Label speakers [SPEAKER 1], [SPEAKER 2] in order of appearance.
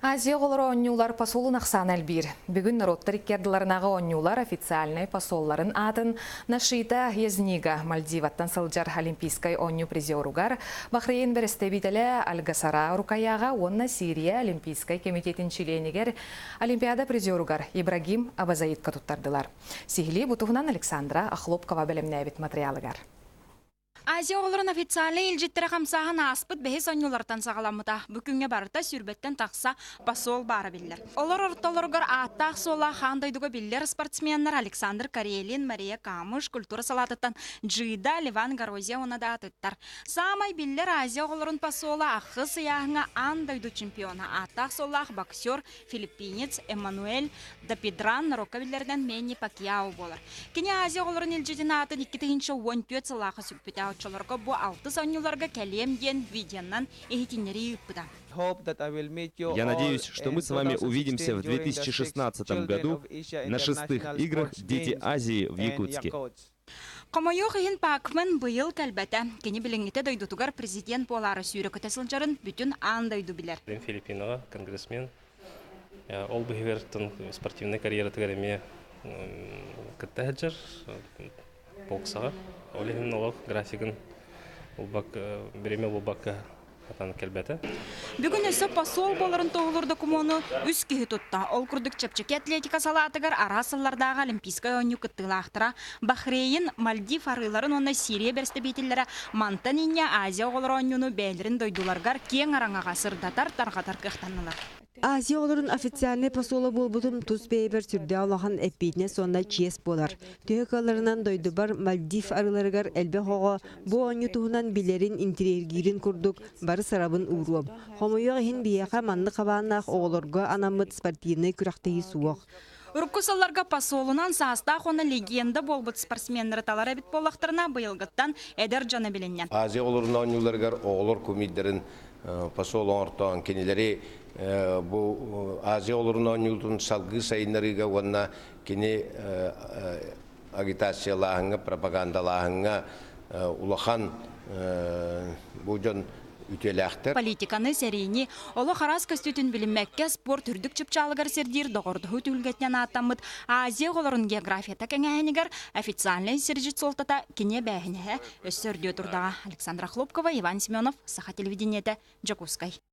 [SPEAKER 1] Азия оҕолоро оонньуулар посолун ахсаана элбиир. Бүгүн норуоттар икки ардыларынааҕы оонньуулар официальнай посолларын аатын Нашита Язнига Мальдиваттан сылдьар Олимпийскай оонньуу призеругар, Бахрейн бэрэстэбиитэлэ Альгасара Рукаяҕа уонна Сирия Олимпийскай кэмитиэтин чилиэнигэр Олимпиада призеругар Ибрагим Абазаидка туттардылар. Сиһилии бу туһунан Александра Охлопкова бэлэмнээбит матырыйаалыгар.
[SPEAKER 2] Азия оҕолорун официальнай илдьиттэрэ хамсааһын ааспыт бэһис оонньуулартан саҕаламмыта. Бу күҥҥэ барыта сүүрбэттэн тахса посол баара биллэр. Олор ортолоругар ааттаах-суоллаах аан дойдуга биллэр спортсменнар Александр Карелин, Мария Камыш, культура салаатыттан Джида, Ливан Горозия уонна да атыттар. Саамай биллэр Азия оҕолорун посола ахсыс ыйааһыҥҥа аан дойду чемпиона, ааттаах-суоллаах боксер, филиппинец Эммануэль Дапидран норуокка биллэринэн Мэнни Пакьяо буолар. Кини Азия оҕолорун илдьитин аатын 2014 сыллаахха сүкпүтэ. Оччолорго бу алтыс оонньууларга кэлиэм диэн видеонан иһитиннэрии ыыппыта.
[SPEAKER 3] Я надеюсь, что мы с вами увидимся в 2016 году на шестых играх «Дети Азии» в Якутске.
[SPEAKER 2] Хомойуох иһин Пакмен быйыл кэлбэтэ. Кини билиҥҥитэ дойдутугар президент буолаары сүүрэ-көтө сылдьарын бүтүн аан дойду билэр.
[SPEAKER 4] Филиппиноҕа конгрессмен. Ол быһыгар спортивнай карьератыгар эмиэ кытта сылдьар боксаҕа. Ол иһин олох графигын бириэмэ булбакка Хатан кэлбэтэ.
[SPEAKER 2] Бүгүн өссө посол буоларын туоһулуур докумуону үс киһи тутта. Ол курдук чэпчэки атлетика салаатыгар араас сыллардааҕы Олимпийскай оонньуу кыттыылаахтара Бахрейн, Мальдив арыыларын уонна Сирия бэрэстэбиитэллэрэ мантан инньэ Азия оҕолоро оонньууну бэйэлэрин дойдуларыгар киэҥ араҥаҕа сырдатар, тарҕатар кыахтаннылар.
[SPEAKER 5] Азия оҕолорун официальнай посола буолбутум тус бэйэбэр сүрдээх улахан эппиэтинэс уонна чиэс буолар. Төһө кыалларынан дойдубар Мальдив арыыларыгар элбэх оҕо бу оонньуу туһунан билэрин, интириэһиргиирин курдук бары сырабын ууруом. Хомойуох иһин биһиэхэ маннык хабааннаах оҕолорго анаммыт спортивнай күрэхтэһии суох.
[SPEAKER 2] Урукку сылларга посолунан саастаах уонна легенда буолбут спортсменнары талар эбит буоллахтарына, быйылгыттан эдэр дьоно билиннэ.
[SPEAKER 6] Азия оҕолорун оонньууларыгар оҕолор кумирдарын посол оҥортоон кинилэри бу Азия оҕолорун оонньуутун салгыы сайыннарыыга уонна кини агитациялааһыҥҥа, пропагандалааһыҥҥа улахан бу дьон үтүөлээхтэр.
[SPEAKER 2] Политиканы, сэриини, олох араас көстүүтүн билиммэккэ спорт үрдүк чыпчаалыгар сирдиир доҕордоһуу түһүлгэтинэн ааттаммыт Азия оҕолорун географията кэҥээһинигэр официальнай сирдьит суолтата кини эбээһинэһэ өссө үрдүө турдаҕа. Александра Хлопкова, Иван Семенов, Саха телевидениетэ, Дьокуускай.